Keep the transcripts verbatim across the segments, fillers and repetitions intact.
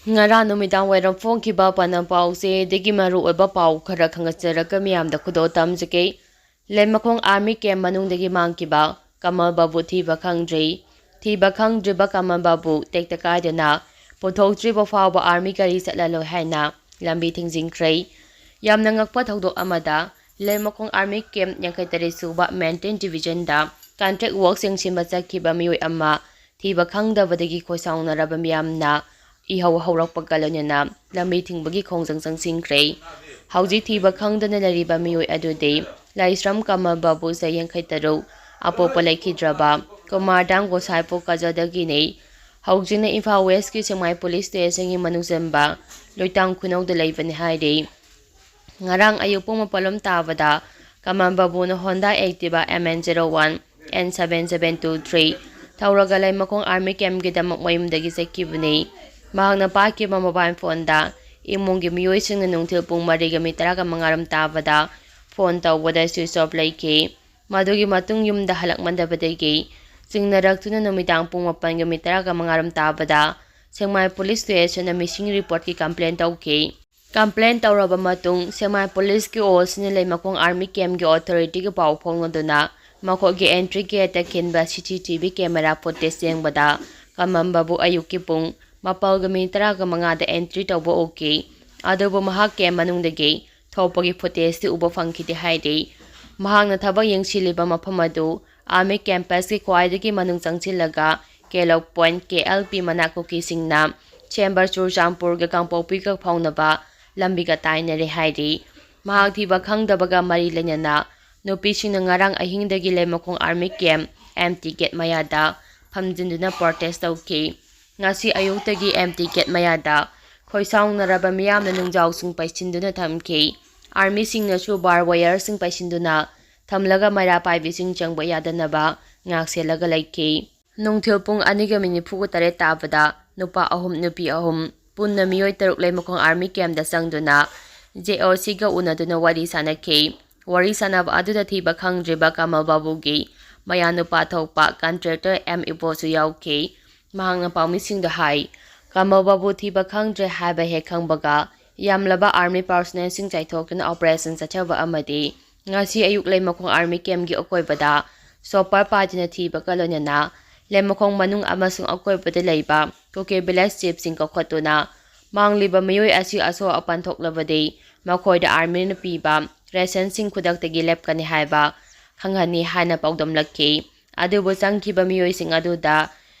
ꯉꯔꯥꯡ ꯅꯨꯃꯤꯗꯥꯡ ꯋꯥꯏꯔꯝ ꯐꯣꯡꯈꯤꯕ ꯄꯥꯎꯅ ꯄꯥꯎꯆꯦꯗꯒꯤ ꯃꯔꯨꯑꯣꯏꯕ ꯄꯥꯎ ꯈꯔ ꯈꯪꯍꯟꯖꯔꯒ ꯃꯤꯌꯥꯝꯗ ꯈꯨꯗꯣꯜ ꯇꯝꯖꯒꯦ꯫ ꯂꯩꯃꯈꯣꯡ ꯑꯥꯔꯃꯤ ꯀꯦꯝ ꯃꯅꯨꯡꯗꯒꯤ ꯃꯥꯡꯈꯤꯕ ꯀꯃꯜ ꯕꯥꯕꯨ ꯊꯤꯕ ꯈꯪꯗ꯭ꯔꯤ꯫ ꯊꯤꯕ ꯈꯪꯗ꯭ꯔꯤꯕ ꯀꯃꯜ ꯕꯥꯕꯨ ꯇꯦꯛꯇ ꯀꯥꯏꯗꯅ ꯄꯨꯊꯣꯛꯇ꯭ꯔꯤꯕ ꯐꯥꯎꯕ ꯑꯥꯔꯃꯤ ꯒꯥꯔꯤ ꯆꯠꯂꯂꯣꯏ ꯍꯥꯏꯅ ꯂꯝꯕꯤ ꯊꯤꯡꯖꯤꯟꯈ꯭ꯔꯦ꯫ ꯌꯥꯝꯅ ꯉꯛꯄ ꯊꯧꯗꯣꯛ ꯑꯃꯗ, ꯂꯩꯃꯈꯣꯡ ꯑꯥꯔꯃꯤ ꯀꯦꯝ ꯌꯥꯡꯈꯩ ꯇꯔꯦꯠ ꯁꯨꯕ ꯃꯦꯟꯇꯦꯟ ꯗꯤꯕꯤꯖꯟꯗ ꯀꯟꯇ꯭ꯔꯦꯛ ꯋꯥꯔꯛ ꯌꯦꯡꯁꯤꯟꯕ ꯆꯠꯈꯤꯕ ꯃꯤꯑꯣꯏ ꯑꯃ ꯊꯤꯕ ꯈꯪꯗꯕꯗꯒꯤ ꯈꯣꯏꯁꯥꯎꯅꯔꯕ ꯃꯤꯌꯥꯝꯅ ꯏꯍꯧ ꯍꯧꯔꯛꯄꯒ ꯂꯣꯏꯅꯅ ꯂꯝꯕꯤ ꯊꯤꯡꯕꯒꯤ ꯈꯣꯡꯖꯪ ꯆꯪꯁꯤꯟꯈ꯭ꯔꯦ꯫ ꯍꯧꯖꯤꯛ ꯊꯤꯕ ꯈꯪꯗꯅ ꯂꯩꯔꯤꯕ ꯃꯤꯑꯣꯏ ꯑꯗꯨꯗꯤ ꯂꯥꯏꯁ꯭ꯔꯝ ꯀꯃꯜ ꯕꯥꯕꯨ, ꯆꯍꯤ ꯌꯥꯡꯈꯩ ꯇꯔꯨꯛ, ꯑꯄꯣꯛꯄ ꯂꯩꯈꯤꯗ꯭ꯔꯕ ꯀꯨꯃꯥꯔꯗꯥꯝ ꯒꯣꯁꯥꯏꯄꯨꯔ ꯀꯖꯗꯒꯤꯅꯤ꯫ ꯍꯧꯖꯤꯛꯅ ꯏꯝꯐꯥꯜ ꯋꯦꯁꯀꯤ ꯁꯦꯛꯃꯥꯏ ꯄꯨꯂꯤꯁ ꯁ꯭ꯇꯦꯁꯟꯒꯤ ꯃꯅꯨꯡ ꯆꯟꯕ ꯂꯣꯏꯇꯥꯡ ꯈꯨꯅꯧꯗ ꯂꯩꯕꯅꯤ ꯍꯥꯏꯔꯤ꯫ ꯉꯔꯥꯡ ꯑꯌꯨꯛ ꯄꯨꯡ ꯃꯥꯄꯜ ꯂꯣꯝ ꯇꯥꯕꯗ ꯀꯃꯜ ꯕꯥꯕꯨꯅ Honda Activa M N zero one N seven seven two three ꯊꯧꯔꯒ ꯂꯩꯃꯈꯣꯡ ꯑꯥꯔꯃꯤ ꯀꯦꯝꯞꯀꯤꯗꯃꯛ ꯃꯌꯨꯝꯗꯒꯤ ꯆꯠꯈꯤꯕꯅꯤ꯫ ꯃꯍꯥꯛꯅ ꯄꯥꯏꯈꯤꯕ ꯃꯣꯕꯥꯏꯜ ꯐꯣꯟꯗ ꯏꯃꯨꯡꯒꯤ ꯃꯤꯑꯣꯏꯁꯤꯡꯅ ꯅꯨꯡꯊꯤꯜ ꯄꯨꯡ ꯃꯔꯤꯒ ꯃꯤꯅꯤꯠ ꯇꯔꯥꯒ ꯃꯉꯥꯔꯣꯝ ꯇꯥꯕꯗ ꯐꯣꯟ ꯇꯧꯕꯗ switch off ꯂꯩꯈꯤ꯫ ꯃꯗꯨꯒꯤ ꯃꯇꯨꯡ ꯌꯨꯝꯗ ꯍꯜꯂꯛꯃꯟꯗꯕꯗꯒꯤ ꯆꯤꯡꯅꯔꯛꯇꯨꯅ ꯅꯨꯃꯤꯗꯥꯡ ꯄꯨꯡ ꯃꯥꯄꯜꯒ ꯃꯤꯅꯤꯠ ꯇꯔꯥꯒ ꯃꯉꯥꯔꯣꯝ ꯇꯥꯕꯗ ꯁꯦꯛꯃꯥꯏ ꯄꯨꯂꯤꯁ ꯁ꯭ꯇꯦꯁꯟꯗ ꯃꯤꯁꯤꯡ ꯔꯤꯄꯣꯔꯠꯀꯤ ꯀꯝꯄ꯭ꯂꯦꯟ ꯇꯧꯈꯤ꯫ ꯀꯝꯄ꯭ꯂꯦꯟ ꯇꯧꯔꯕ ꯃꯇꯨꯡ ꯁꯦꯛꯃꯥꯏ ꯄꯨꯂꯤꯁꯀꯤ ꯑꯣꯁꯤꯅ ꯂꯩꯃꯈꯣꯡ ꯑꯥꯔꯃꯤ ꯀꯦꯝꯞꯀꯤ ꯑꯣꯊꯣꯔꯤꯇꯤꯒꯤ ꯄꯥꯎ ꯐꯥꯎꯅꯗꯨꯅ ꯃꯈꯣꯏꯒꯤ entry ꯒꯦꯠꯇ ꯈꯤꯟꯕ C C T V camera footage ꯌꯦꯡꯕꯗ ꯀꯃꯜ ꯕꯥꯕꯨ ꯑꯌꯨꯛꯀꯤ ꯄꯨꯡ ꯃꯥꯄꯜꯒ ꯃꯤꯅꯤꯠ ꯇꯔꯥꯒ ꯃꯉꯥꯗ ꯑꯦꯟꯇ꯭ꯔꯤ ꯇꯧꯕ ꯎꯈꯤ꯫ ꯑꯗꯨꯕꯨ ꯃꯍꯥꯛ ꯀꯦꯝꯞ ꯃꯅꯨꯡꯗꯒꯤ ꯊꯣꯛꯄꯒꯤ footageꯇꯤ ꯎꯕ ꯐꯪꯈꯤꯗꯦ ꯍꯥꯏꯔꯤ꯫ ꯃꯍꯥꯛꯅ ꯊꯕꯛ ꯌꯦꯡꯁꯤꯜꯂꯤꯕ ꯃꯐꯝ ꯑꯗꯨ ꯑꯥꯔꯃꯤ ꯀꯦꯝꯄꯁꯀꯤ ꯈ꯭ꯋꯥꯏꯗꯒꯤ ꯃꯅꯨꯡ ꯆꯪꯁꯤꯜꯂꯒ ꯀꯦꯂꯣꯛ ꯄꯣꯏꯟꯠ, K L P ꯃꯅꯥꯛ ꯀꯨꯀꯤꯁꯤꯡꯅ ꯁꯦꯝꯕ ꯆꯨꯔꯆꯥꯟꯄꯨꯔꯒ ꯀꯥꯡꯄꯣꯛꯄꯤꯒ ꯐꯥꯎꯅꯕ ꯂꯝꯕꯤꯒ ꯇꯥꯏꯅꯔꯦ ꯍꯥꯏꯔꯤ꯫ ꯃꯍꯥꯛ ꯊꯤꯕ ꯈꯪꯗꯕꯒ ꯃꯔꯤ ꯂꯩꯅꯅ ꯅꯨꯄꯤꯁꯤꯡꯅ ꯉꯔꯥꯡ ꯑꯍꯤꯡꯗꯒꯤ ꯂꯩꯃꯈꯣꯡ ꯑꯥꯔꯃꯤ ꯀꯦꯝꯞ ꯑꯦꯝꯇꯤ ꯒꯦꯠ ꯃꯌꯥꯗ ꯐꯝꯖꯤꯟꯗꯨꯅ protest ꯇꯧꯈꯤ꯫ ꯉꯁꯤ ꯑꯌꯨꯛꯇꯒꯤ ꯑꯦꯝꯇꯤ ꯒꯦꯠ ꯃꯌꯥꯗ ꯈꯣꯏꯁꯥꯎꯅꯔꯕ ꯃꯤꯌꯥꯝꯅ ꯅꯨꯡꯖꯥꯎꯁꯤꯡ ꯄꯩꯁꯤꯟꯗꯨꯅ ꯊꯝꯈꯤ꯫ ꯑꯥꯔꯃꯤꯁꯤꯡꯅꯁꯨ barbed wireꯁꯤꯡ ꯄꯩꯁꯤꯟꯗꯨꯅ ꯊꯝꯂꯒ ꯃꯩꯔꯥ ꯄꯥꯏꯕꯤꯁꯤꯡ ꯆꯪꯕ ꯌꯥꯗꯅꯕ ꯉꯥꯛꯁꯦꯜꯂꯒ ꯂꯩꯈꯤ꯫ ꯅꯨꯡꯊꯤꯜ ꯄꯨꯡ ꯑꯅꯤꯒ ꯃꯤꯅꯤꯠ ꯅꯤꯐꯨꯒ ꯇꯔꯦꯠ ꯇꯥꯕꯗ ꯅꯨꯄꯥ ꯑꯍꯨꯝ, ꯅꯨꯄꯤ ꯑꯍꯨꯝ, ꯄꯨꯟꯅ ꯃꯤꯑꯣꯏ ꯇꯔꯨꯛ ꯂꯩꯃꯈꯣꯡ ꯑꯥꯔꯃꯤ ꯀꯦꯝꯞꯇ ꯆꯪꯗꯨꯅ J O Cꯒ ꯎꯅꯗꯨꯅ ꯋꯥꯔꯤ ꯁꯥꯟꯅꯈꯤ꯫ ꯋꯥꯔꯤ ꯁꯥꯟꯅꯕ ꯑꯗꯨꯗ ꯊꯤꯕ ꯈꯪꯗ꯭ꯔꯤꯕ ꯀꯃꯜ ꯕꯥꯕꯨꯒꯤ ꯃꯌꯥꯅꯨꯄꯥ ꯊꯣꯛꯄ contractor M ꯏꯕꯣꯁꯨ ꯌꯥꯎꯈꯤ꯫ ꯃꯍꯥꯛꯅ ꯄꯥꯎꯃꯤꯁꯤꯡꯗ ꯍꯥꯏ, ꯀꯃꯜ ꯕꯥꯕꯨ ꯊꯤꯕ ꯈꯪꯗ꯭ꯔꯦ ꯍꯥꯏꯕ ꯍꯦꯛ ꯈꯪꯕꯒ, ꯌꯥꯝꯂꯕ army personnelꯁꯤꯡ ꯆꯥꯏꯊꯣꯛꯇꯨꯅ operation ꯆꯠꯊꯕ ꯑꯃꯗꯤ ꯉꯁꯤ ꯑꯌꯨꯛ ꯂꯩꯃꯈꯣꯡ army campꯀꯤ ꯑꯀꯣꯏꯕꯗ chopper ꯄꯥꯏꯗꯨꯅ ꯊꯤꯕꯒ ꯂꯣꯏꯅꯅ ꯂꯩꯃꯈꯣꯡ ꯃꯅꯨꯡ ꯑꯃꯁꯨꯡ ꯑꯀꯣꯏꯕꯗ ꯂꯩꯕ ꯀꯨꯀꯤ village chiefꯁꯤꯡ ꯀꯧꯈꯠꯇꯨꯅ ꯃꯥꯡꯂꯤꯕ ꯃꯤꯑꯣꯏ ꯑꯁꯤ ꯑꯁꯣꯛ ꯑꯄꯟ ꯊꯣꯛꯂꯕꯗꯤ ꯃꯈꯣꯏꯗ armyꯅ ꯄꯤꯕ rationꯁꯤꯡ ꯈꯨꯗꯛꯇꯒꯤ ꯂꯦꯞꯀꯅꯤ ꯍꯥꯏꯕ ꯈꯪꯍꯟꯅꯤ ꯍꯥꯏꯅ ꯄꯥꯎꯗꯝꯂꯛꯈꯤ꯫ ꯑꯗꯨꯕꯨ ꯆꯪꯈꯤꯕ ꯃꯤꯑꯣꯏꯁꯤꯡ ꯑꯗꯨꯗ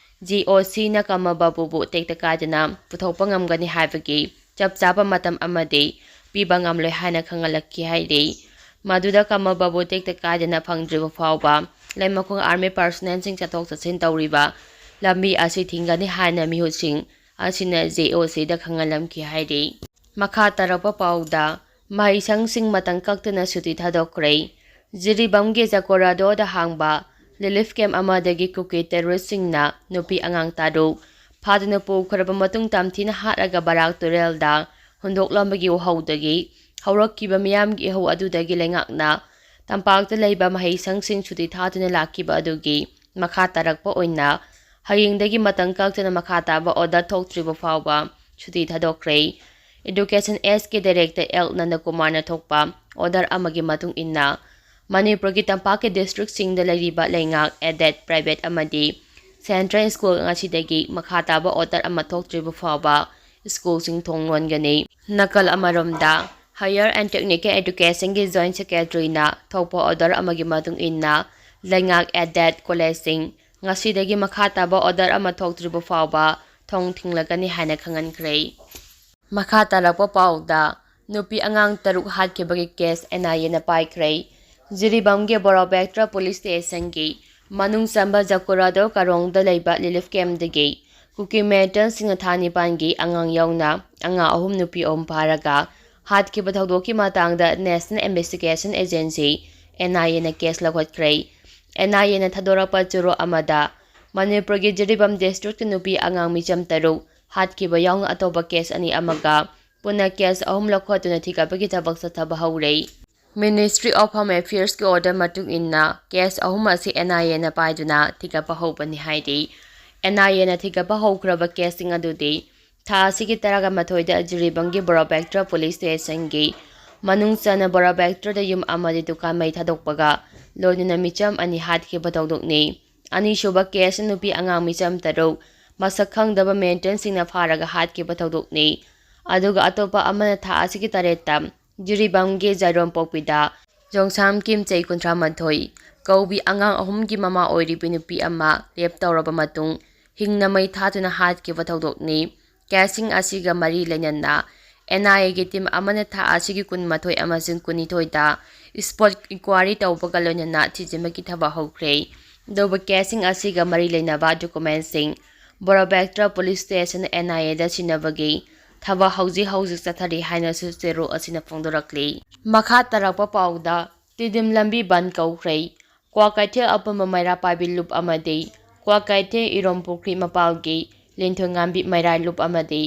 GOCꯅ ꯀꯃꯜ ꯕꯥꯕꯨꯕꯨ ꯇꯦꯛꯇ ꯀꯥꯏꯗꯅ ꯄꯨꯊꯣꯛꯄ ꯉꯝꯒꯅꯤ ꯍꯥꯏꯕꯒꯤ ꯆꯞ ꯆꯥꯕ ꯃꯇꯝ ꯑꯃꯗꯤ ꯄꯤꯕ ꯉꯝꯂꯣꯏ ꯍꯥꯏꯅ ꯈꯪꯍꯜꯂꯛꯈꯤ ꯍꯥꯏꯔꯤ꯫ ꯃꯗꯨꯗ ꯀꯃꯜ ꯕꯥꯕꯨ ꯇꯦꯛꯇ ꯀꯥꯏꯗꯅ ꯐꯪꯗ꯭ꯔꯤꯕ ꯐꯥꯎꯕ ꯂꯩꯃꯈꯣꯡ army personnelꯁꯤꯡ ꯆꯠꯊꯣꯛ ꯆꯠꯁꯤꯟ ꯇꯧꯔꯤꯕ ꯂꯝꯕꯤ ꯑꯁꯤ ꯊꯤꯡꯒꯅꯤ ꯍꯥꯏꯅ ꯃꯤꯍꯨꯠꯁꯤꯡ ꯑꯁꯤꯅ GOCꯗ ꯈꯪꯍꯜꯂꯝꯈꯤ ꯍꯥꯏꯔꯤ꯫ ꯃꯈꯥ ꯇꯥꯔꯛꯄ ꯄꯥꯎꯗ, ꯃꯍꯩꯁꯪꯁꯤꯡ ꯃꯇꯝ ꯀꯛꯇꯅ ꯁꯨꯇꯤ ꯊꯥꯗꯣꯛꯈ꯭ꯔꯦ꯫ ꯖꯤꯔꯤꯕꯥꯝꯒꯤ ꯖꯀꯣꯔꯥꯗꯣꯗ ꯍꯥꯡꯕ relief camp ꯑꯃꯗꯒꯤ ꯀꯨꯀꯤ terroristꯁꯤꯡꯅ ꯅꯨꯄꯤ ꯑꯉꯥꯡ ꯇꯔꯨꯛ ꯐꯥꯗꯨꯅ ꯄꯨꯈ꯭ꯔꯕ ꯃꯇꯨꯡ ꯇꯝꯊꯤꯅ ꯍꯥꯠꯂꯒ ꯕꯔꯥꯛ ꯇꯨꯔꯦꯜꯗ ꯍꯨꯟꯗꯣꯛꯂꯝꯕꯒꯤ ꯎꯍꯧꯗꯒꯤ ꯍꯧꯔꯛꯈꯤꯕ ꯃꯤꯌꯥꯝꯒꯤ ꯏꯍꯧ ꯑꯗꯨꯗꯒꯤ ꯂꯩꯉꯥꯛꯅ ꯇꯝꯄꯥꯛꯇ ꯂꯩꯕ ꯃꯍꯩꯁꯪꯁꯤꯡ ꯁꯨꯇꯤ ꯊꯥꯗꯨꯅ ꯂꯥꯛꯈꯤꯕ ꯑꯗꯨꯒꯤ ꯃꯈꯥ ꯇꯥꯔꯛꯄ ꯑꯣꯏꯅ ꯍꯌꯦꯡꯗꯒꯤ ꯃꯇꯝ ꯀꯛꯇꯅ ꯃꯈꯥ ꯇꯥꯕ order ꯊꯣꯛꯇ꯭ꯔꯤꯕ ꯐꯥꯎꯕ ꯁꯨꯇꯤ ꯊꯥꯗꯣꯛꯈ꯭ꯔꯦ꯫ Education Sꯀꯤ director L ꯅꯟꯗꯀꯨꯃꯥꯔꯅ ꯊꯣꯛꯄ order ꯑꯃꯒꯤ ꯃꯇꯨꯡ ꯏꯟꯅ, ꯃꯅꯤꯄꯨꯔꯒꯤ ꯇꯝꯄꯥꯛꯀꯤ districtꯁꯤꯡꯗ ꯂꯩꯔꯤꯕ ꯂꯩꯉꯥꯛ, aided, private ꯑꯃꯗꯤ central school ꯉꯁꯤꯗꯒꯤ ꯃꯈꯥ ꯇꯥꯕ order ꯑꯃ ꯊꯣꯛꯇ꯭ꯔꯤꯕ ꯐꯥꯎꯕ schoolꯁꯤꯡ ꯊꯣꯡ ꯂꯣꯟꯒꯅꯤ꯫ ꯅꯥꯀꯜ ꯑꯃꯔꯣꯝꯗ, Higher and Technical Educationꯒꯤ joint secretaryꯅ ꯊꯣꯛꯄ order ꯑꯃꯒꯤ ꯃꯇꯨꯡ ꯏꯟꯅ, ꯂꯩꯉꯥꯛ, aided collegeꯁꯤꯡ ꯉꯁꯤꯗꯒꯤ ꯃꯈꯥ ꯇꯥꯕ order ꯑꯃ ꯊꯣꯛꯇ꯭ꯔꯤꯕ ꯐꯥꯎꯕ ꯊꯣꯡ ꯊꯤꯡꯂꯒꯅꯤ ꯍꯥꯏꯅ ꯈꯪꯍꯟꯈ꯭ꯔꯦ꯫ ꯃꯈꯥ ꯇꯥꯔꯛꯄ ꯄꯥꯎꯗ, ꯅꯨꯄꯤ ꯑꯉꯥꯡ ꯇꯔꯨꯛ ꯍꯥꯠꯈꯤꯕꯒꯤ case NIAꯅ ꯄꯥꯏꯈ꯭ꯔꯦ꯫ ꯖꯤꯔꯤꯕꯥꯝꯒꯤ ꯕꯣꯔꯥꯕꯦꯛꯇ꯭ꯔ police stationꯒꯤ ꯃꯅꯨꯡ ꯆꯟꯕ ꯖꯀꯨꯔꯥꯗꯣ ꯀꯥꯔꯣꯡꯗ ꯂꯩꯕ relief campꯗꯒꯤ ꯀꯨꯀꯤ militantsꯁꯤꯡꯅ ꯊꯥ ꯅꯤꯄꯥꯟꯒꯤ ꯑꯉꯥꯡ ꯌꯥꯎꯅ ꯑꯉꯥꯡ ꯑꯍꯨꯝ ꯅꯨꯄꯤ ꯑꯍꯨꯝ ꯐꯥꯔꯒ ꯍꯥꯠꯈꯤꯕ ꯊꯧꯗꯣꯛꯀꯤ ꯃꯇꯥꯡꯗ National Investigation Agency, NIAꯅ case ꯂꯧꯈꯠꯈ꯭ꯔꯦ꯫ NIAꯅ ꯊꯥꯗꯣꯔꯛꯄ ꯆꯦꯔꯣꯜ ꯑꯃꯗ, ꯃꯅꯤꯄꯨꯔꯒꯤ ꯖꯤꯔꯤꯕꯥꯝ districtꯀꯤ ꯅꯨꯄꯤ ꯑꯉꯥꯡ ꯃꯤꯆꯝ ꯇꯔꯨꯛ ꯍꯥꯠꯈꯤꯕ ꯌꯥꯎꯅ ꯑꯇꯣꯞꯄ case ꯑꯅꯤ ꯑꯃꯒ ꯄꯨꯟꯅ case ꯑꯍꯨꯝ ꯂꯧꯈꯠꯇꯨꯅ ꯊꯤꯒꯠꯄꯒꯤ ꯊꯕꯛ ꯆꯠꯊꯕ ꯍꯧꯔꯦ꯫ Ministry of Home Affairsꯀꯤ order ꯃꯇꯨꯡ ꯏꯟꯅ case ꯑꯍꯨꯝ ꯑꯁꯤ NIAꯅ ꯄꯥꯏꯗꯨꯅ ꯊꯤꯒꯠꯄ ꯍꯧꯕꯅꯤ ꯍꯥꯏꯔꯤ꯫ ꯑꯦꯟ ꯑꯥꯏ ꯑꯦꯅ ꯊꯤꯒꯠꯄ ꯍꯧꯈ꯭ꯔꯕ ꯀꯦꯁꯁꯤꯡ ꯑꯗꯨꯗꯤ ꯊꯥ ꯑꯁꯤꯒꯤ ꯇꯔꯥꯒ ꯃꯥꯊꯣꯏꯗ ꯖꯤꯔꯤꯕꯥꯝꯒꯤ ꯕꯣꯔꯥꯕꯦꯛꯇ꯭ꯔ ꯄꯨꯂꯤꯁ ꯁ꯭ꯇꯦꯁꯟꯒꯤ ꯃꯅꯨꯡ ꯆꯟꯅ ꯕꯣꯔꯥꯕꯦꯛꯇ꯭ꯔꯗ ꯌꯨꯝ ꯑꯃꯗꯤ ꯗꯨꯀꯥꯟ ꯃꯩ ꯊꯥꯗꯣꯛꯄꯒ ꯂꯣꯏꯅꯅ ꯃꯤꯆꯝ ꯑꯅꯤ ꯍꯥꯠꯈꯤꯕ ꯊꯧꯗꯣꯛꯅꯤ꯫ ꯑꯅꯤꯁꯨꯕ ꯀꯦꯁ ꯅꯨꯄꯤ ꯑꯉꯥꯡ ꯃꯤꯆꯝ ꯇꯔꯨꯛ ꯃꯁꯛ ꯈꯪꯗꯕ ꯃꯤꯂꯤꯇꯦꯟꯠꯁꯤꯡꯅ ꯐꯥꯔꯒ ꯍꯥꯠꯈꯤꯕ ꯊꯧꯗꯣꯛꯅꯤ꯫ ꯑꯗꯨꯒ ꯑꯇꯣꯞꯄ ꯑꯃꯅ ꯊꯥ ꯑꯁꯤꯒꯤ ꯇꯔꯦꯠꯇ ꯖꯤꯔꯤꯕꯥꯝꯒꯤ ꯖꯥꯏꯔꯣꯝ ꯄꯣꯛꯄꯤꯗ ꯖꯣꯡꯁꯥꯝ ꯀꯤꯝ, ꯆꯍꯤ ꯀꯨꯟꯊ꯭ꯔꯥ ꯃꯥꯊꯣꯏ, ꯀꯧꯕꯤ ꯑꯉꯥꯡ ꯑꯍꯨꯝꯒꯤ ꯃꯃꯥ ꯑꯣꯏꯔꯤꯕꯤ ꯅꯨꯄꯤ ꯑꯃ ꯔꯦꯞ ꯇꯧꯔꯕ ꯃꯇꯨꯡ ꯍꯤꯡꯅ ꯃꯩ ꯊꯥꯗꯨꯅ ꯍꯥꯠꯈꯤꯕ ꯊꯧꯗꯣꯛꯅꯤ꯫ ꯀꯦꯁꯁꯤꯡ ꯑꯁꯤꯒ ꯃꯔꯤ ꯂꯩꯅꯅ ꯑꯦꯟ ꯑꯥꯏ ꯑꯦꯒꯤ ꯇꯤꯝ ꯑꯃꯅ ꯊꯥ ꯑꯁꯤꯒꯤ ꯀꯨꯟꯃꯥꯊꯣꯏ ꯑꯃꯁꯨꯡ ꯀꯨꯟꯅꯤꯊꯣꯏꯗ ꯁ꯭ꯄꯣꯠ ꯏꯟꯀ꯭ꯋꯥꯏꯔꯤ ꯇꯧꯕꯒ ꯂꯣꯏꯅꯅ ꯊꯤꯖꯤꯟꯕꯒꯤ ꯊꯕꯛ ꯍꯧꯈ꯭ꯔꯦ꯫ ꯑꯗꯨꯕꯨ ꯀꯦꯁꯁꯤꯡ ꯑꯁꯤꯒ ꯃꯔꯤ ꯂꯩꯅꯕ ꯗꯣꯀꯨꯃꯦꯟꯠꯁꯤꯡ ꯕꯣꯔꯥꯕꯦꯛꯇ꯭ꯔ ꯄꯨꯂꯤꯁ ꯁ꯭ꯇꯦꯁꯟ, ꯑꯦꯟ ꯑꯥꯏ ꯑꯦꯗ ꯁꯤꯟꯅꯕꯒꯤ ꯊꯕꯛ ꯍꯧꯖꯤꯛ ꯍꯧꯖꯤꯛ ꯆꯠꯊꯔꯤ ꯍꯥꯏꯅꯁꯨ ꯆꯦꯔꯣꯜ ꯑꯁꯤꯅ ꯐꯣꯡꯗꯣꯔꯛꯂꯤ꯫ ꯃꯈꯥ ꯇꯥꯔꯛꯄ ꯄꯥꯎꯗ, ꯇꯤꯗꯤꯝ ꯂꯝꯕꯤ ꯕꯟꯗ ꯀꯧꯈ꯭ꯔꯦ꯫ ꯀ꯭ꯋꯥꯀꯩꯊꯦꯜ ꯑꯄꯨꯟꯕ ꯃꯩꯔꯥ ꯄꯥꯏꯕꯤ ꯂꯨꯞ ꯑꯃꯗꯤ ꯀ꯭ꯋꯥꯀꯩꯊꯦꯜ ꯏꯔꯣꯝꯄꯨꯈ꯭ꯔꯤ ꯃꯄꯥꯜꯒꯤ ꯂꯤꯟꯊꯣꯏꯉꯥꯝꯕꯤ ꯃꯩꯔꯥ ꯂꯨꯞ ꯑꯃꯗꯤ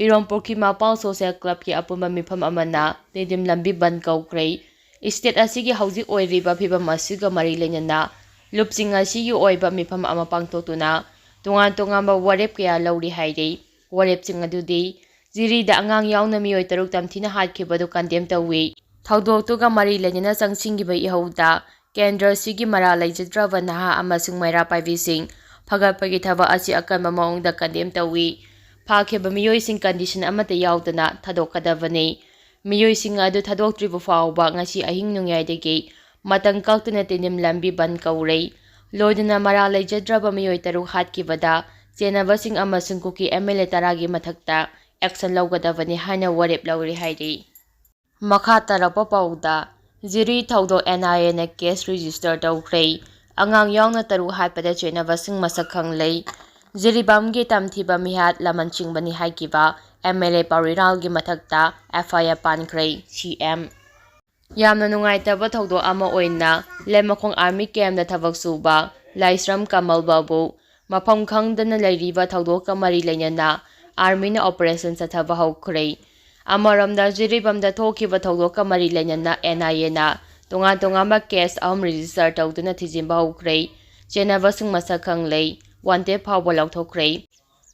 ꯏꯔꯣꯝꯄꯨꯈ꯭ꯔꯤ ꯃꯄꯥꯜ ꯁꯣꯁꯦꯜ ꯀ꯭ꯂꯕꯀꯤ ꯑꯄꯨꯟꯕ ꯃꯤꯐꯝ ꯑꯃꯅ ꯇꯤꯗꯤꯝ ꯂꯝꯕꯤ ꯕꯟꯗ ꯀꯧꯈ꯭ꯔꯦ꯫ ꯁ꯭ꯇꯦꯠ ꯑꯁꯤꯒꯤ ꯍꯧꯖꯤꯛ ꯑꯣꯏꯔꯤꯕ ꯐꯤꯕꯝ ꯑꯁꯤꯒ ꯃꯔꯤ ꯂꯩꯅꯅ ꯂꯨꯞꯁꯤꯡ ꯑꯁꯤꯒꯤ ꯑꯣꯏꯕ ꯃꯤꯐꯝ ꯑꯃ ꯄꯥꯡꯊꯣꯛꯇꯨꯅ ꯇꯣꯉꯥꯟ ꯇꯣꯉꯥꯟꯕ ꯋꯥꯔꯦꯞ ꯀꯌꯥ ꯂꯧꯔꯤ ꯍꯥꯏꯔꯤ꯫ ꯋꯥꯔꯦꯞꯁꯤꯡ ꯑꯗꯨꯗꯤ ꯖꯤꯔꯤꯗ ꯑꯉꯥꯡ ꯌꯥꯎꯅ ꯃꯤꯑꯣꯏ ꯇꯔꯨꯛ ꯇꯝꯊꯤꯅ ꯍꯥꯠꯈꯤꯕꯗꯨ ꯀꯟꯗꯦꯝ ꯇꯧꯏ꯫ ꯊꯧꯗꯣꯛꯇꯨꯒ ꯃꯔꯤ ꯂꯩꯅꯅ ꯆꯪꯁꯤꯟꯈꯤꯕ ꯏꯍꯧꯗ ꯀꯦꯟꯗ꯭ꯔ ꯑꯁꯤꯒꯤ ꯃꯔꯥꯜ ꯂꯩꯖꯗ꯭ꯔꯕ ꯅꯍꯥ ꯑꯃꯁꯨꯡ ꯃꯩꯔꯥ ꯄꯥꯏꯕꯤꯁꯤꯡ ꯐꯒꯠꯄꯒꯤ ꯊꯕꯛ ꯑꯁꯤ ꯑꯀꯟꯕ ꯃꯑꯣꯡꯗ ꯀꯟꯗꯦꯝ ꯇꯧꯏ꯫ ꯐꯥꯈꯤꯕ ꯃꯤꯑꯣꯏꯁꯤꯡ ꯀꯟꯗꯤꯁꯟ ꯑꯃꯠꯇ ꯌꯥꯎꯗꯅ ꯊꯥꯗꯣꯛꯀꯗꯕꯅꯤ꯫ ꯃꯤꯑꯣꯏꯁꯤꯡ ꯑꯗꯨ ꯊꯥꯗꯣꯛꯇ꯭ꯔꯤꯕ ꯐꯥꯎꯕ ꯉꯁꯤ ꯑꯍꯤꯡ ꯅꯣꯡꯌꯥꯏꯗꯒꯤ ꯃꯇꯝ ꯀꯛꯇꯅ ꯇꯤꯗꯤꯝ ꯂꯝꯕꯤ ꯕꯟꯗ ꯀꯧꯔꯦ꯫ ꯂꯣꯏꯅꯅ ꯃꯔꯥꯜ ꯂꯩꯖꯗ꯭ꯔꯕ ꯃꯤꯑꯣꯏ ꯇꯔꯨꯛ ꯍꯥꯠꯈꯤꯕꯗ ꯆꯦꯟꯅꯕꯁꯤꯡ ꯑꯃꯁꯨꯡ ꯀꯨꯀꯤ ꯑꯦꯝ ꯑꯦꯜ ꯑꯦ ꯇꯔꯥꯒꯤ ꯃꯊꯛꯇ ꯑꯦꯛꯁꯟ ꯂꯧꯒꯗꯕꯅꯤ ꯍꯥꯏꯅ ꯋꯥꯔꯦꯞ ꯂꯧꯔꯦ ꯍꯥꯏꯔꯤ꯫ ꯃꯈꯥ ꯇꯥꯔꯛꯄ ꯄꯥꯎꯗ, ꯖꯤꯔꯤ ꯊꯧꯗꯣꯛ ꯑꯦꯟ ꯑꯥꯏ ꯑꯦꯅ ꯀꯦꯁ ꯔꯦꯖꯤꯁꯇꯔ ꯇꯧꯈ꯭ꯔꯦ꯫ ꯑꯉꯥꯡ ꯌꯥꯎꯅ ꯇꯔꯨꯛ ꯍꯥꯠꯄꯗ ꯆꯦꯟꯅꯕꯁꯤꯡ ꯃꯁꯛ ꯈꯪꯂꯦ꯫ ꯖꯤꯔꯤꯕꯥꯝꯒꯤ ꯇꯝꯊꯤꯕ ꯃꯤꯍꯥꯠ ꯂꯃꯟ ꯆꯤꯡꯕꯅꯤ ꯍꯥꯏꯈꯤꯕ ꯑꯦꯝ ꯑꯦꯜ ꯑꯦ ꯄꯥꯎꯔꯤꯔꯥꯜꯒꯤ ꯃꯊꯛꯇ ꯑꯦꯐ ꯑꯥꯏ ꯑꯥꯔ ꯄꯥꯟꯈ꯭ꯔꯦ, ꯁꯤ ꯑꯦꯝ꯫ ꯌꯥꯝꯅ ꯅꯨꯡꯉꯥꯏꯇꯕ ꯊꯧꯗꯣꯛ ꯑꯃ ꯑꯣꯏꯅ ꯂꯩꯃꯈꯣꯡ ꯑꯥꯔꯃꯤ ꯀꯦꯝꯗ ꯊꯕꯛ ꯁꯨꯕ ꯂꯥꯏꯁ꯭ꯔꯝ ꯀꯃꯜ ꯕꯥꯕꯨ ꯃꯐꯝ ꯈꯪꯗꯅ ꯂꯩꯔꯤꯕ ꯊꯧꯗꯣꯛꯀ ꯃꯔꯤ ꯂꯩꯅꯅ ꯑꯥꯔꯃꯤꯅ ꯑꯣꯄꯔꯦꯁꯟ ꯆꯠꯊꯕ ꯍꯧꯈ꯭ꯔꯦ꯫ ꯑꯃꯔꯣꯝꯗ, ꯖꯤꯔꯤꯕꯥꯝꯗ ꯊꯣꯛꯈꯤꯕ ꯊꯧꯗꯣꯛꯀ ꯃꯔꯤ ꯂꯩꯅꯅ ꯑꯦꯟ ꯑꯥꯏ ꯑꯦꯅ ꯇꯣꯉꯥꯟ ꯇꯣꯉꯥꯟꯕ ꯀꯦꯁ ꯑꯍꯨꯝ ꯔꯦꯖꯤꯁꯇꯔ ꯇꯧꯗꯨꯅ ꯊꯤꯖꯤꯟꯕ ꯍꯧꯈ꯭ꯔꯦ꯫ ꯆꯦꯟꯅꯕꯁꯤꯡ ꯃꯁꯛ ꯈꯪꯂꯦ꯫ wanted ꯐꯥꯎꯕ ꯂꯥꯎꯊꯣꯛꯈ꯭ꯔꯦ꯫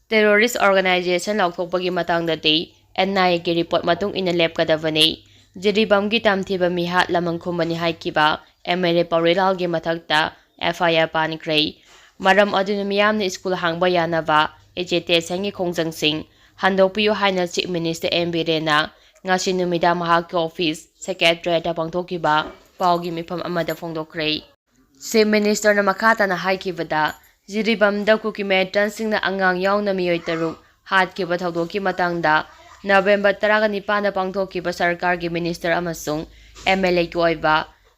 Terrorist organization ꯂꯥꯎꯊꯣꯛꯄꯒꯤ ꯃꯇꯥꯡꯗꯗꯤ N I A ꯒꯤ report ꯃꯇꯨꯡ ꯏꯟꯅ ꯂꯦꯞꯀꯗꯕꯅꯤ꯫ ꯖꯤꯔꯤꯕꯥꯝꯒꯤ ꯇꯝꯊꯤꯕ ꯃꯤꯍꯥꯠ ꯂꯃꯟ ꯈꯨꯝꯕꯅꯤ ꯍꯥꯏꯈꯤꯕ M L A ꯄꯥꯎꯔꯩꯂꯥꯜꯒꯤ ꯃꯊꯛꯇ F I R ꯄꯥꯟꯈ꯭ꯔꯦ꯫ ꯃꯔꯝ ꯑꯗꯨꯅ ꯃꯤꯌꯥꯝꯅ ꯁ꯭ꯀꯨꯜ ꯍꯥꯡꯕ ꯌꯥꯅꯕ agitation ꯒꯤ ꯈꯣꯡꯖꯪꯁꯤꯡ ꯍꯟꯗꯣꯛꯄꯤꯌꯨ ꯍꯥꯏꯅ Chief Minister M Birenꯅ ꯉꯁꯤ ꯅꯨꯃꯤꯗꯥꯡ ꯃꯍꯥꯛꯀꯤ office secretariat ꯇ ꯄꯥꯡꯊꯣꯛꯈꯤꯕ ꯄꯥꯎꯒꯤ ꯃꯤꯐꯝ ꯑꯃꯗ ꯐꯣꯡꯗꯣꯛꯈ꯭ꯔꯦ꯫ Chief Minister ꯅ ꯃꯈꯥ ꯇꯥꯅ ꯍꯥꯏꯈꯤꯕꯗ, ꯖꯤꯔꯤꯕꯥꯝꯗ ꯀꯨꯀꯤ militant ꯁꯤꯡꯅ ꯑꯉꯥꯡ ꯌꯥꯎꯅ ꯃꯤꯑꯣꯏ ꯇꯔꯨꯛ ꯍꯥꯠꯈꯤꯕ ꯊꯧꯗꯣꯛꯀꯤ ꯃꯇꯥꯡꯗ November ꯇꯔꯥꯒ ꯅꯤꯄꯥꯟꯗ ꯄꯥꯡꯊꯣꯛꯈꯤꯕ ꯁꯔꯀꯥꯔꯒꯤ minister ꯑꯃꯁꯨꯡ M L A ꯒꯤ ꯑꯣꯏꯕ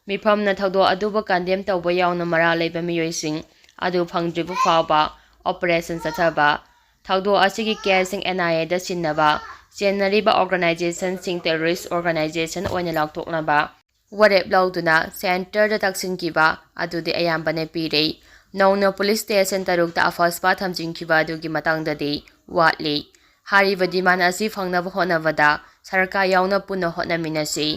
ꯃꯤꯐꯝꯅ ꯊꯧꯗꯣꯛ ꯑꯗꯨꯕꯨ condemn ꯇꯧꯕ ꯌꯥꯎꯅ ꯃꯔꯥꯜ ꯂꯩꯕ ꯃꯤꯑꯣꯏꯁꯤꯡ ꯑꯗꯨ ꯐꯪꯗ꯭ꯔꯤꯕ ꯐꯥꯎꯕ operation ꯆꯠꯊꯕ, ꯊꯧꯗꯣꯛ ꯑꯁꯤꯒꯤ case ꯁꯤꯡ N I A ꯗ ꯁꯤꯟꯅꯕ ꯆꯦꯟꯅꯔꯤꯕ organization ꯁꯤꯡ terrorist organization ꯑꯣꯏꯅ ꯂꯥꯎꯊꯣꯛꯅꯕ ꯋꯥꯔꯦꯞ ꯂꯧꯗꯨꯅ centre ꯗ ꯇꯛꯁꯤꯟꯈꯤꯕ ꯑꯗꯨꯗꯤ ꯑꯌꯥꯝꯕꯅ ꯄꯤꯔꯦ꯫ ꯅꯧꯅ police station ꯇꯔꯨꯛꯇ ꯑꯐꯁꯄꯥ ꯊꯝꯖꯤꯟꯈꯤꯕ ꯑꯗꯨꯒꯤ ꯃꯇꯥꯡꯗꯗꯤ ꯋꯥꯠꯂꯤ꯫ ꯍꯥꯏꯔꯤꯕ demand ꯑꯁꯤ ꯐꯪꯅꯕ ꯍꯣꯠꯅꯕꯗ ꯁꯔꯀꯥꯔ ꯌꯥꯎꯅ ꯄꯨꯟꯅ ꯍꯣꯠꯅꯃꯤꯟꯅꯁꯤ꯫